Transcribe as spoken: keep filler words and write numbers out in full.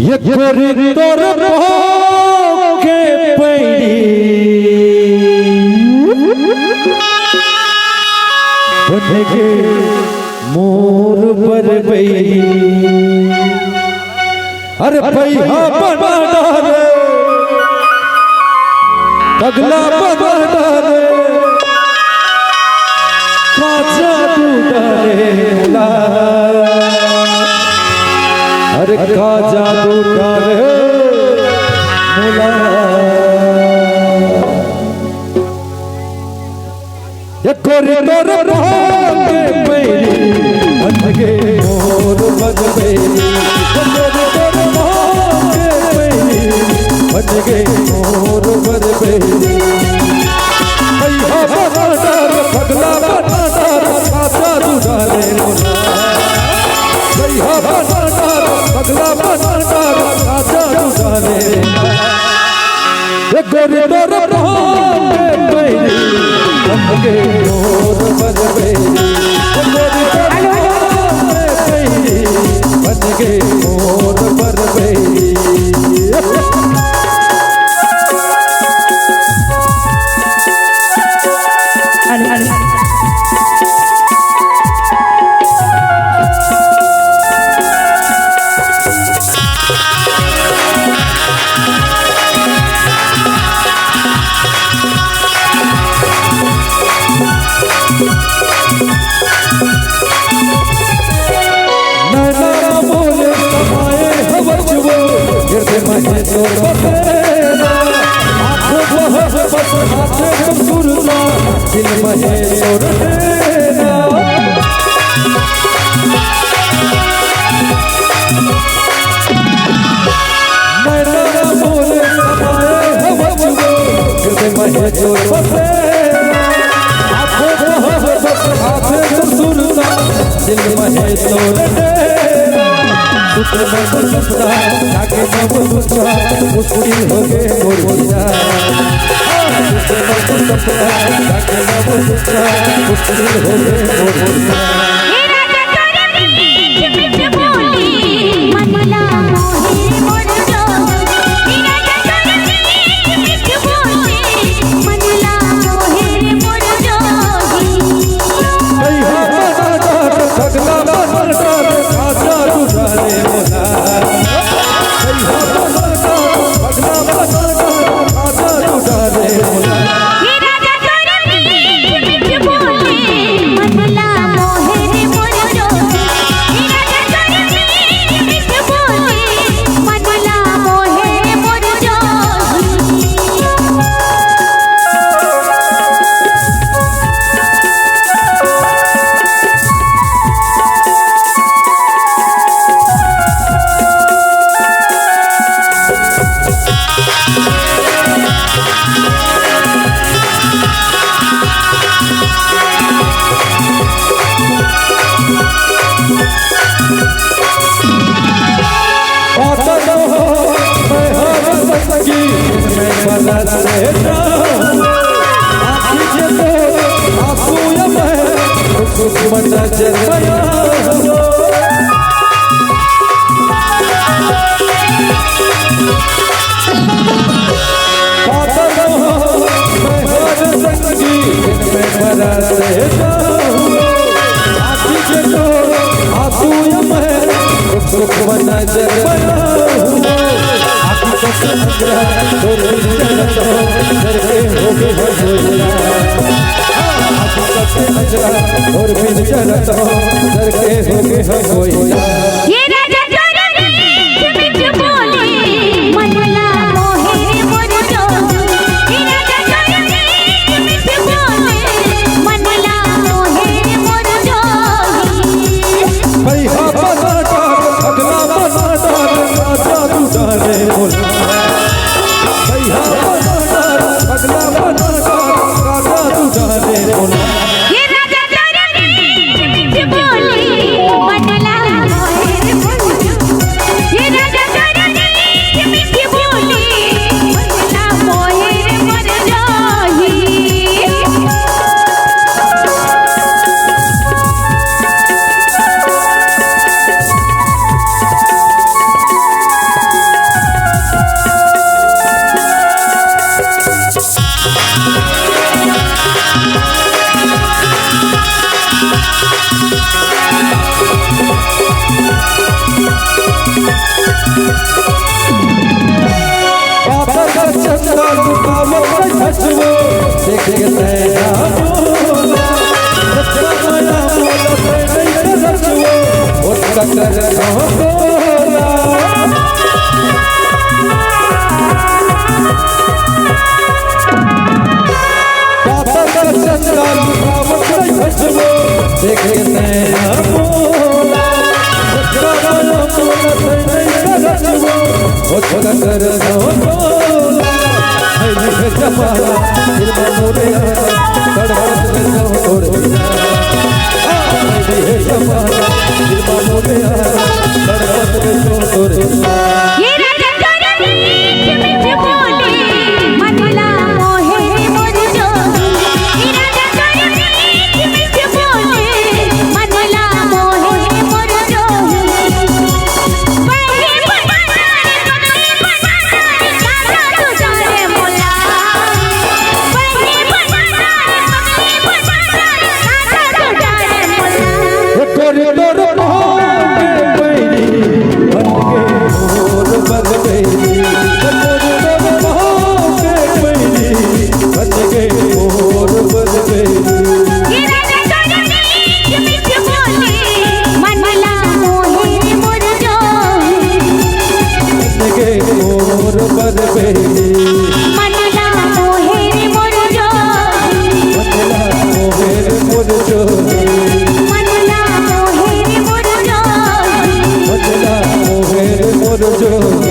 ये गोरी तोर पाँव के पैरी बन गे मोर बरबैरी। अरे भैया बना डारे, पगला बना डारे, का जादू डारे मोला, अरे का जादू डारे मोला। ये गोरी तोर पाँव के पैरी बन गे मोर बरबैरी। ये गोरी तोर पाँव के पैरी बन गे मोर बरबैरी। भैया बना डार, पगला बना डार, का जादू डारे मोला। भैया बना डार, पगला बना डार, का जादू डारे मोला। ए गोरी तोर पाँव के पैरी बन गे मोर बरबैरी। ए गोरी तोर पाँव के पैरी बन गे मोर बरबैरी। नैना मोरे समाए हवस वो, गिरते महे तोर बसेरा। आँखों बहर बस हाथे सुरता, दिल महे तोर तेरा। नैना मोरे समाए हवस वो, गिरते महे तोर बसेरा। आँखों बहर बस हाथे सुरता, दिल महे तोर तेरा। सुत में तो सपना, जागे में वो दूसरा, मुश्किल हो गे मोर जीना। सुत में तो सपना, जागे में वो दूसरा, मुश्किल हो गे मोर जीना। हे राजा तोरे मीठ मीठ बोली, मन ला मोहे मोर जोगी। हे राजा तोरे मीठ मीठ बोली, मन ला मोहे मोर जोगी। भैया बना डार, पगला बना डार, का जादू डारे मोला। भैया बना डार, पगला बना डार, का जादू डारे मोला। हे राजा तोरे मीठ मीठ बोली, मन ला मोहे रे मोर जोगी। हे राजा तोरे मीठ मीठ बोली, मन ला मोहे रे मोर जोगी। पातल हो मैं हर संगी में बदल से जाऊं। आँखी जे तो आंसू या मैं रुक रुक बचा जल गया। पातल हो मैं हर संगी में बदल से जाऊं। आँखी जे तो आंसू या मैं रुक रुक बचा जल गया। आँखी से अंजरा और बिन जलता घर के हो गए हो जोया। आँखी से अंजरा और बिन जलता घर के हो गए हो जोया। हे राजा तोरे मीठ मीठ बोली, मन ला मोहे मोर जोगी। हे राजा तोरे मीठ मीठ बोली, मन ला मोहे मोर जोगी। भैया बना डार, पगला बना डार, का जादू डारे मोला। भैया बना डार, पगला बना डार, का जादू डारे मोला। हे राजा तोरे मीठ मीठ बोली, मन ला मोहे मोर जोगी। हे राजा तोरे मीठ मीठ बोली, मन ला मोहे मोर जोगी। ये राजा तोर मीठ मीठ बोले, मन ला मोहे रे मोर जोगी। ये राजा तोर मीठ मीठ बोले, मन ला मोहे रे मोर जोगी। पहिले बना रे, पहिले बना रे, दादा तू जाने मोला। पहिले बना रे, पहिले बना रे, दादा तू जाने मोला। तोर तोर भाव के बैरी बन के मोर बन गई। तोर तोर भाव के बैरी बन के मोर बन गई। ये राजा तोर मीठ मीठ बोले, मन ला मोहे रे मोर जोगी। बन के मोर बन गई। मन ला मोहे रे मोर जोगी। मन ला मोहे रे मोर जोगी। मन ला मोहे रे मोर जोगी। मन ला मोहे रे मोर जोगी।